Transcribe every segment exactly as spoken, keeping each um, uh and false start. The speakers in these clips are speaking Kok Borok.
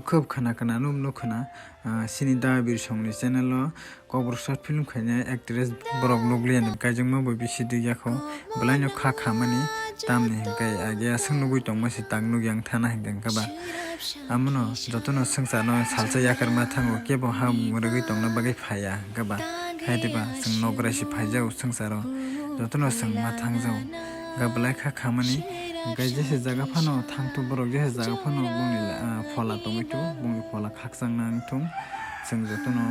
Khub khna khna nuk nuk khna, ah, sini Da Birsongni channel o Kokborok short film khainai actress borok nukliya ni kaijwkma bo bisi dui yakho, belai no kha khamani tamni hinkhe age aswk nugwi tongma si tak nuk yang thana hinkhe kaba. Amono jotono swngcharno salsa yakarma thango, kebo ha mung rwgwi tongna bagwi phaiya kaba. Hai diba chwng nokrai si phaijao swngcharo, jotono chwng ma thangjao. Ga belai kha khamani, ga jese jaga phano thangthu borok, jese jaga phano bongni, ah, phola tongwi thu, bongni phola khakchang nang thung, chwng jotono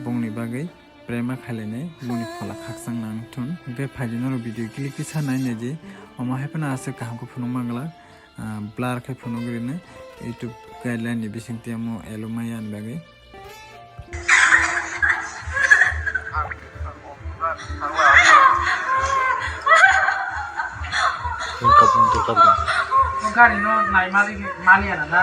bongni bagwi prema khailainai, bongni phola khakchang nang thung. Hwnkhe phaidi norok video clip kisa nai naidi, omo hai phano aswk kaham khe phunuk manglak, ah, blur khe phunuk rwni, YouTube guideline ni bisingtwi omo allow maya ni bagwi. Gari no nai mali, mali ana na.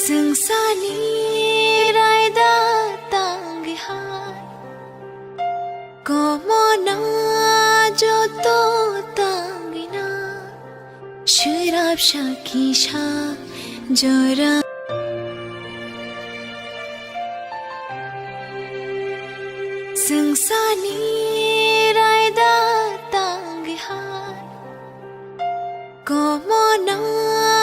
Swngcharni raida tangwi hai, komona joto tangwi na, swrapsa kisa jora. Swngcharni raida tangwi hai, komona